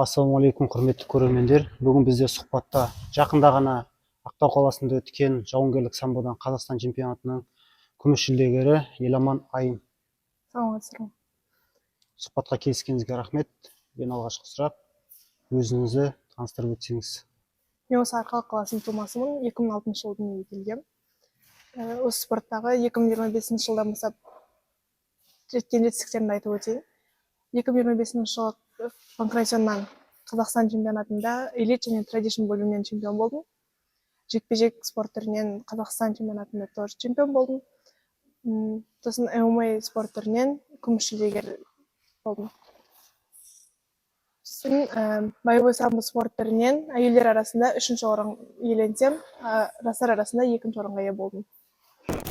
Ассалаумағалейкум, құрметті көрермендер! Бүгін бізде сұхбатта жақында ғана Ақтау қаласында өткен жауынгерлік самбодан Қазақстан чемпионатының күміс жүлдегері Еламан Айым. Саламатсыздар ма? Сұхбатқа келіскеніңізге рахмет. Ең алғашқы сұрақ: өзіңізді таныстырып өтсеңіз. Мен осы Арқалық қаласының тумасымын. 2006 жылы дүниеге келгем. Осы спорттағы 2025 жылдан бастап жеткен жетістіктерімді айтып өтейін. 2025 жылы панкратионнан Қазақстан чемпионатында элит және традишн бөлімінен чемпион болдым. Жекпе жек спорт түрінен Қазақстан чемпионатында тоже чемпион болдым. Сосын ММА спорт түрінен күміс жүлдегер болдым. Сосын боевой самбо спорт түрінен әйелдер арасында үшінші орын иеленсем, жастар арасында екінші орынға ие болдым.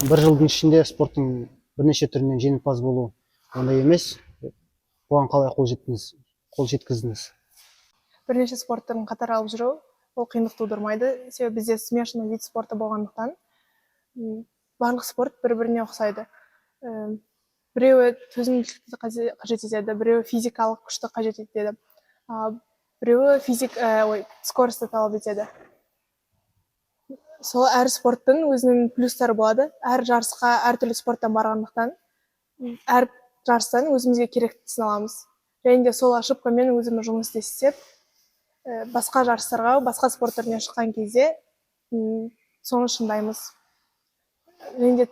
Бір жылдың ішінде спорттың бірнеше түрінен жеңімпаз болу оңай емес. Бұған қалай қол жеткіздіңіз? Бірнеше спорт түрін қатар алып жүру ол қиындық тудырмайды, себебі бізде смешанный вид спорта болғандықтан, барлық спорт бір біріне ұқсайды. Біреуі төзімділікті қажет етеді, біреуі физикалық күшті қажет етеді, біреуі физик ә, ой скоростьті талап етеді. Сол әр спорттың өзінің плюстары болады. Әр жарысқа әртүрлі спорттан барғандықтан, әр жарыстан өзімізге керектісін аламыз және де сол ошибкамен өзіміз жұмыс істеп, басқа жарыстарға, басқа спорт түріне шыққан кезде соны шыңдаймыз. Және де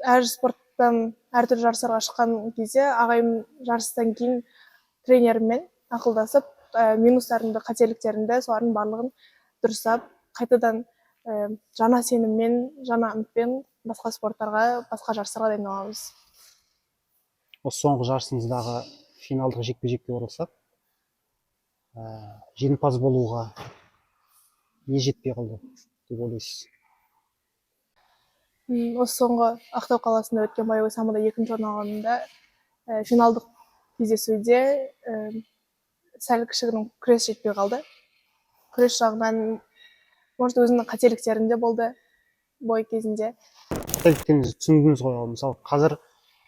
әр спорттан әртүрлі жарыстарға шыққан кезде ағайым жарыстан кейін тренеріммен ақылдасып, минустарымды, қателіктерімді, солардың барлығын дұрыстап, қайтадан жаңа сеніммен, жаңа үмітпен басқа спорттарға, басқа жарыстарға дайындаламыз. Осы соңғы жарысыңыздағы финалдық жекпе жекке оралсақ, жеңімпаз болуға не жетпей қалды деп ойлайсыз? Осы соңғы Ақтау қаласында өткен боевой самбода екінші орын алғанымда, финалдық кездесуде сәл кішігірім күрес жетпей қалды. Күрес жағынан, может, өзімнің қателіктерім де болды бой кезінде. Қателіктеріңізді түсіндіңіз ғой. Ал мысалы, қазір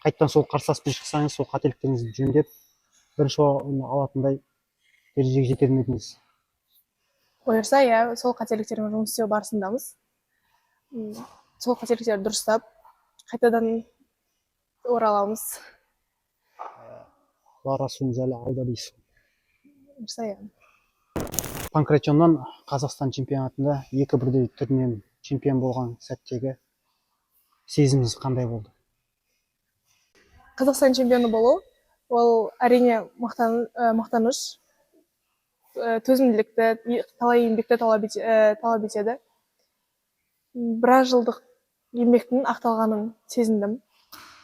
қайтадан сол қарсыласпен шықсаңыз, сол қателіктеріңізді жөндеп, бірінші орын алатындай дәрежеге жетер ме едіңіз? Бұйырса, иә, сол қателіктермен жұмыс істеу барысындамыз. Сол қателіктерді дұрыстап, қайтадан ораламыз. Алар асуыңыз әлі алда дейсіз ғой. Бұйырса, иә. Панкратионнан Қазақстан чемпионатында екі бірдей түрінен чемпион болған сәттегі сезіміңіз қандай болды? Қазақстан чемпионы болу ол, әрине, мақтаныш. Төзімділікті, талай еңбекті талап етеді. Біраз жылдық еңбектің ақталғанын сезіндім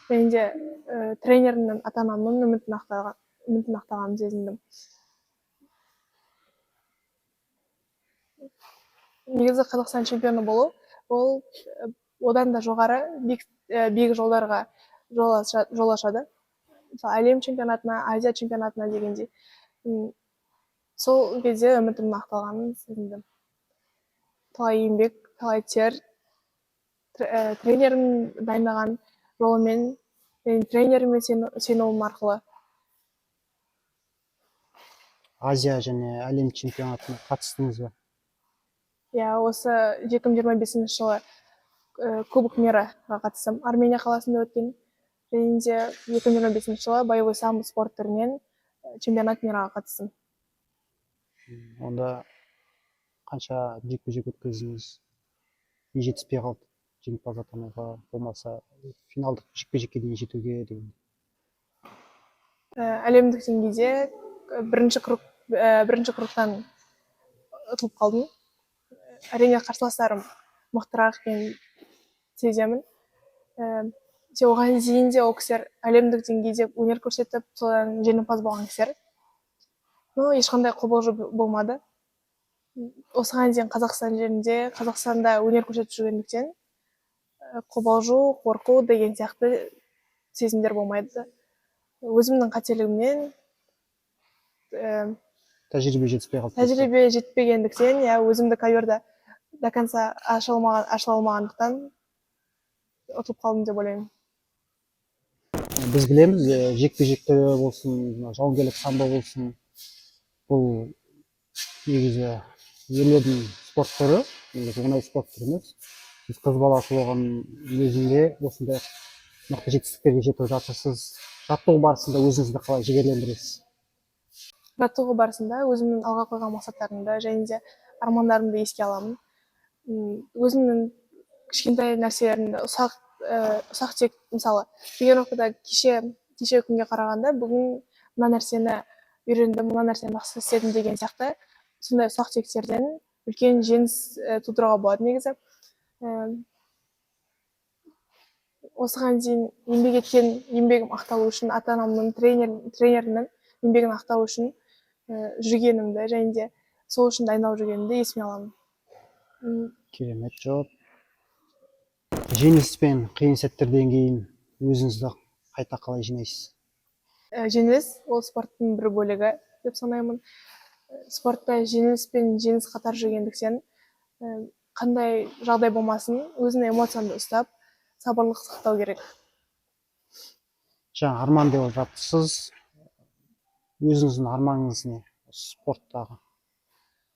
және де тренерімнің, ата анамның үмітін ақтағанын сезіндім. Негізі, Қазақстан чемпионы болу ол одан да жоғары биік жолдарға жол ашады, мысалы, әлем чемпионатына, Азия чемпионатына дегендей. Сол кезде үмітімнің ақталғанын сезіндім. Талай еңбек, талай тер, тренерім дайындаған жолымен және тренеріме сенуім арқылы. Азия және әлем чемпионатына қатыстыңыз ба? Иә, осы 2025 жылы Кубок мираға қатыстым, Армения қаласында өткен. Және де 2025 жылы боевой самбо спорт түрінен чемпионат мираға қатыстым. Онда қанша жекпе жек өткіздіңіз? Не жетіспей қалды жеңімпаз атануға, болмаса финалдық жекпе жекке дейін жетуге деген? Әлемдік деңгейде бірінші кругтан ұтылып қалдым. Әрине, қарсыластарым мықтырақ екенін сеземін. Оған дейін де ол кісілер әлемдік деңгейде өнер көрсетіп, содан жеңімпаз болған кісілер. Но ешқандай қобалжу болмады. Осыған дейін Қазақстан жерінде, Қазақстанда өнер көрсетіп жүргендіктен, қобалжу, қорқу деген сияқты сезімдер болмайды. Өзімнің қателігімнен Тәжірибе жетіспей қалды. Тәжірибе жетпегендіктен, иә, өзімді коверда до конца аша алмағандықтан ұтылып қалдым деп ойлаймын. Біз білеміз, жекпе жекте болсын, мына жауынгерлік самбо болсын. Бұл негізі ерлердің спорт түрі, негізі оңай спорт түрі емес. Сіз қыз баласы болған өзінде осындай мықты жетістіктерге жетіп жатырсыз. Жаттығу барысында өзіңізді қалай жігерлендіресіз? Жаттығу барысында өзімнің алға қойған мақсаттарымды және де армандарымды еске аламын. Өзімнің кішкентай нәрселерімді, ұсақ түйек, мысалы, тренировкада кеше күнге қарағанда бүгін мына нәрсені үйрендім, мына нәрсені жақсы істедім деген сияқты, сондай ұсақ түйектерден үлкен жеңіс тудыруға болады негізі. Осыған дейін еңбек еткен еңбегім ақталу үшін, ата анамның, тренерімнің еңбегін ақтау үшін жүргенімді және де сол үшін дайындалып жүргенімді есіме аламын. Керемет жауап. Жеңіліс пен қиын сәттерден кейін өзіңізді қайта қалай жинайсыз? Жеңіліс ол спорттың бір бөлігі деп санаймын. Спортта жеңіліс пен жеңіс қатар жүргендіктен, қандай жағдай болмасын, өзіңнің эмоцияңды ұстап, сабырлық сақтау керек. Жаңа арман деп жатырсыз. Өзіңіздің арманыңыз не осы спорттағы?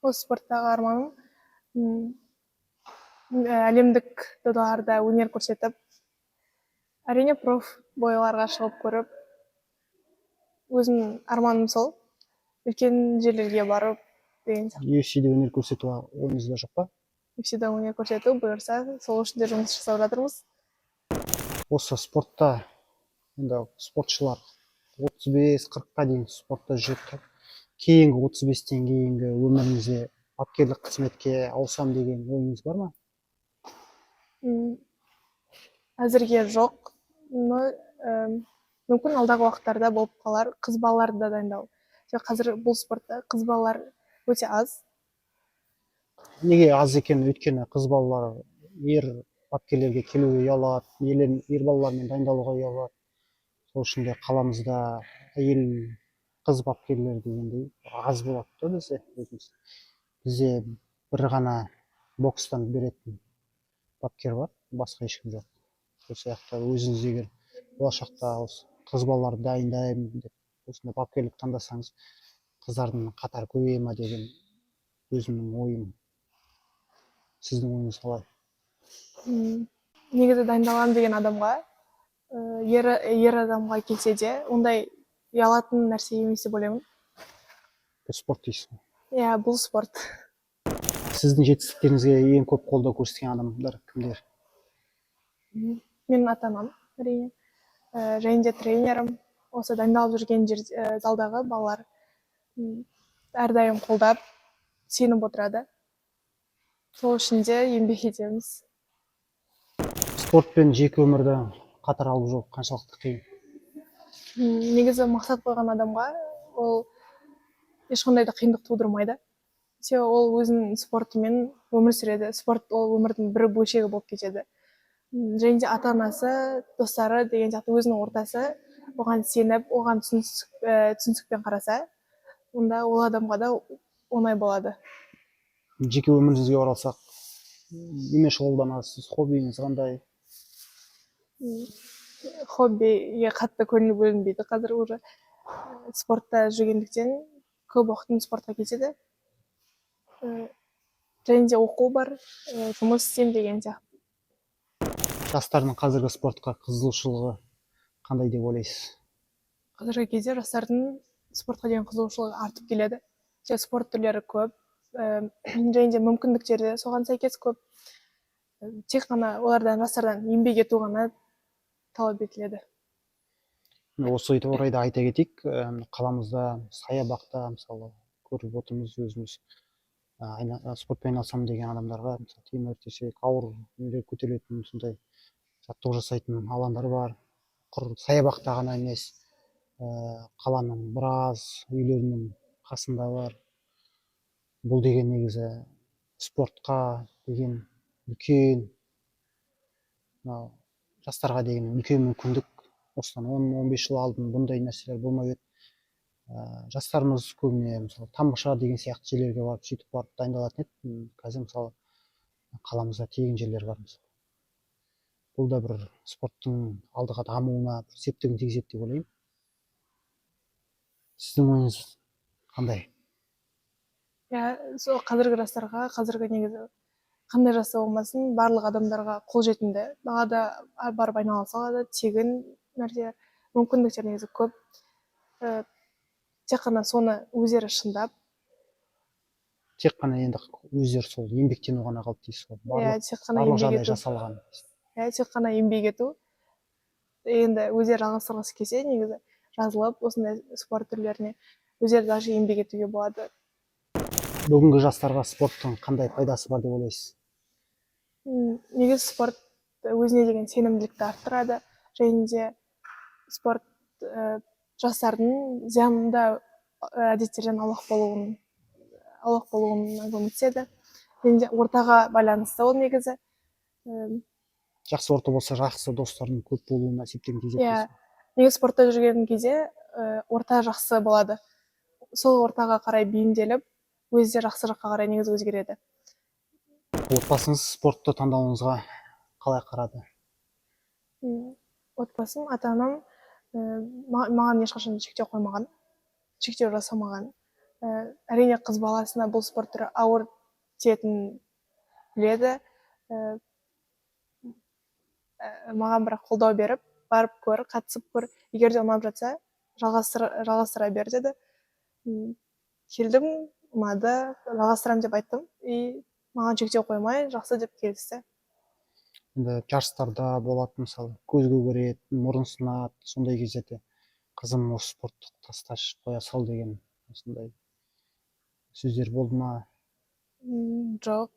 Осы спорттағы арманым әлемдік додаларда өнер көрсетіп, әрине, проф бойларға шығып көріп, өзімнің арманым сол, үлкен жерлерге барып деген сияқты. UFC-де өнер көрсету ойыңызда жоқ па? UFC-да өнер көрсету, бұйырса, сол үшін де жұмыс жасап жатырмыз. Осы спортта енді спортшылар 35-40-қа дейін спортта жүреді. Кейінгі 35-тен кейінгі өміріңізде бапкерлік қызметке ауысам деген ойыңыз бар ма? Әзірге жоқ, но мүмкін алдағы уақыттарда болып қалар. Қыз балаларды да дайындау. Себебі қазір бұл спортта қыз балалар өте аз. Неге аз екен? Өйткені қыз балалар ер бапкерлерге келуге ұялады, ер балалармен дайындалуға ұялады. Сол үшін де қаламызда әйел, қыз бапкерлер дегендей аз болады да бізде өзіміз. Бізде бір ғана бокстан беретін бапкер бар, басқа ешкім жоқ. Сол сияқты өзіңіз егер болашақта осы қыз балаларды дайындаймын деп осындай бапкерлік таңдасаңыз, қыздардың қатары көбейе ма деген өзімнің ойым. Сіздің ойыңыз қалай? Негізі дайындаламын деген адамға, ер адамға келсе де, ондай ұялатын нәрсе емес деп ойлаймын. Бұл спорт дейсіз ғой? Иә, бұл спорт. Сіздің жетістіктеріңізге ең көп қолдау көрсеткен адамдар кімдер? Менің ата анам, әрине, және де тренерім, осы дайындалып жүрген жер, залдағы балалар әрдайым қолдап, сеніп отырады. Сол үшін де еңбек етеміз. Спорт пен жеке өмірді қатар алып жүру қаншалықты қиын? Негізі мақсат қойған адамға ол ешқандай да қиындық тудырмайды, себебі ол өзінің спортымен өмір сүреді, спорт ол өмірдің бір бөлшегі болып кетеді. Және де ата анасы, достары деген сияқты өзінің ортасы оған сеніп, оған түсіністікпен қараса, онда ол адамға да оңай болады. Жеке өміріңізге оралсақ, немен шұғылданасыз, хоббиіңіз қандай? Хоббиге қатты көңіл бөлінбейді қазір уже. Спортта жүргендіктен көп уақытым спортқа кетеді. Және де оқу бар, жұмыс істеймін деген сияқты. Жастардың қазіргі спортқа қызығушылығы қандай деп ойлайсыз? Қазіргі кезде жастардың спортқа деген қызығушылығы артып келеді. Және спорт түрлері көп, және де мүмкіндіктері де соған сәйкес көп. Тек қана олардан, жастардан еңбек ету ғана талап етіледі. Осы орайда айта кетейік, қаламызда саябақта, мысалы, көріп отырмыз өзіміз, спортпен айналысамын деген адамдарға, мысалы, темір төсек, ауыр нелер көтерілетін, сондай жаттығу жасайтын алаңдар бар. Құр саябақта ғана емес, қаланың біраз үйлерінің қасында бар. Бұл деген негізі спортқа деген үлкен, мынау жастарға деген үлкен мүмкіндік. Осыдан 10-15 жыл алдын бұндай нәрселер болмап еді. Жастарымыз көбіне, мысалы, Тамаша деген сияқты жерлерге барып, сөйтіп барып дайындалатын еді. Қазір, мысалы, қаламызда тегін жерлер бар, мысалы. Бұл да бір спорттың алдыға дамуына бір септігін тигізеді деп ойлаймын. Сіздің ойыңыз қандай? Иә, сол қазіргі жастарға, қазіргі негізі қандай жаста болмасын, барлық адамдарға қолжетімді. Далада барып айналыса алады, тегін нәрсе, мүмкіндіктер негізі көп. Тек қана соны өздері шындап. Тек қана енді өздері сол еңбектену ғана қалды дейсіз ғой. Иә, Барлық тек қана барлық еңбек жағдай ету. жасалған. Иә, тек қана еңбек ету. Енді өздері жалғастырғысы келсе, негізі жазылып осындай спорт түрлеріне өздері даже еңбек етуге болады. Бүгінгі жастарға спорттың қандай пайдасы бар деп ойлайсыз? Негізі спорт өзіне деген сенімділікті арттырады және де спорт жастардың зиянды әдеттерден аулақ болуына көмектеседі және де ортаға байланысты ол негізі. Жақсы орта болса, жақсы достардың көп болуына септігін тигізеді Иә. дейсіз ғой. Негізі спортта жүрген кезде орта жақсы болады, сол ортаға қарай бейімделіп, өзі де жақсы жаққа қарай негізі өзгереді. Отбасыңыз спортты таңдауыңызға қалай қарады? Отбасым, ата анам маған ешқашан шектеу қоймаған, шектеу жасамаған. Әрине, қыз баласына бұл спорт түрі ауыр тиетінін біледі. Маған бірақ қолдау беріп, барып көр, қатысып көр, егер де ұнап жатса, жалғастыра бер деді. Келдім, ұнады, жалғастырамын деп айттым и маған шектеу қоймай, жақсы деп келісті. Енді жарыстарда болады, мысалы, көзге көреді, мұрын сынады, сондай кездерде қызым, осы спортты тасташы, қоя сал деген осындай сөздер болды ма? Жоқ,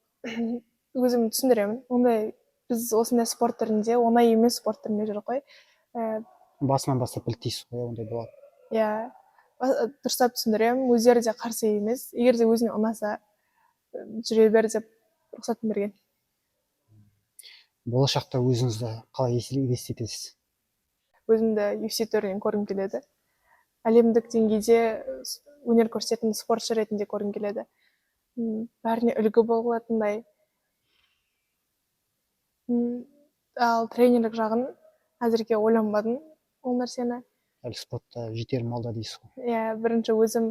өзім түсіндіремін. Ондай біз осындай спорт түрінде, оңай емес спорт түрінде жүрік қой. Басынан бастап білді дейсіз ғой, иә, ондай болады. Иә, дұрыстап түсіндіремін, өздері де қарсы емес. Егер де өзіне ұнаса, жүре бер деп рұқсатын берген. Болашақта өзіңізді қалай елестетесіз? Өзімді UFC төрінен көргім келеді, әлемдік деңгейде өнер көрсететін спортшы ретінде көргім келеді. Бәріне үлгі болатындай. Ал тренерлік жағын әзірге ойланбадым ол нәрсені. Әлі спортта жетерім алда дейсіз ғой. Иә, бірінші өзім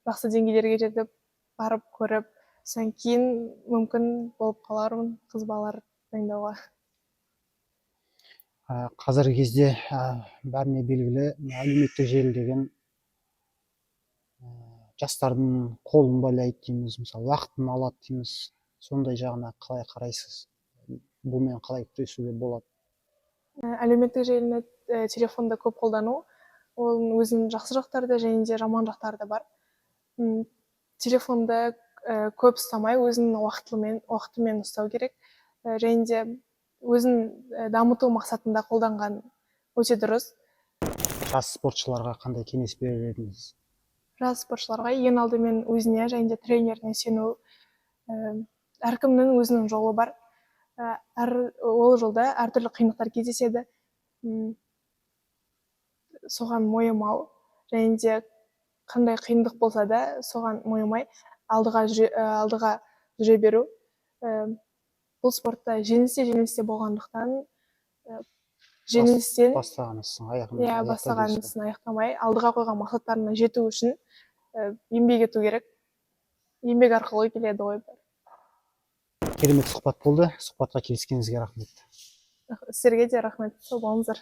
жақсы деңгейлерге жетіп, барып көріп, содан кейін мүмкін болып қалармын қыз балалар дайындауға. Қазіргі кезде бәріне белгілі, әлеуметтік желі деген жастардың қолын байлайды дейміз, мысалы, уақытын алады дейміз. Сондай жағына қалай қарайсыз? Бұнымен қалай күресуге болады? Әлеуметтік желіні, телефонды көп қолдану, оның өзінің жақсы жақтары да және де жаман жақтары да бар. Телефонды көп ұстамай, өзінің уақытымен ұстау керек. Және де өзін дамыту мақсатында қолданған өте дұрыс. Жас спортшыларға қандай кеңес берер едіңіз? Жас спортшыларға ең алдымен өзіне және де тренеріне сену. Әркімнің өзінің жолы бар. Әр ол жолда әртүрлі қиындықтар кездеседі. Соған мойымау және де қандай қиындық болса да, соған мойымай алдыға жүре беру. Бұл спортта жеңіс те, жеңіліс те болғандықтан, жеңілістен Бастаған ісін аяғына иә, аяқта бастаған дейсіз ғой. ісін аяқтамай, алдыға қойған мақсаттарына жету үшін еңбек ету керек. Еңбек арқылы келеді ғой бәрі. Керемет сұхбат болды. Сұхбатқа келіскеніңізге рахмет. Сіздерге де рахмет, сау болыңыздар.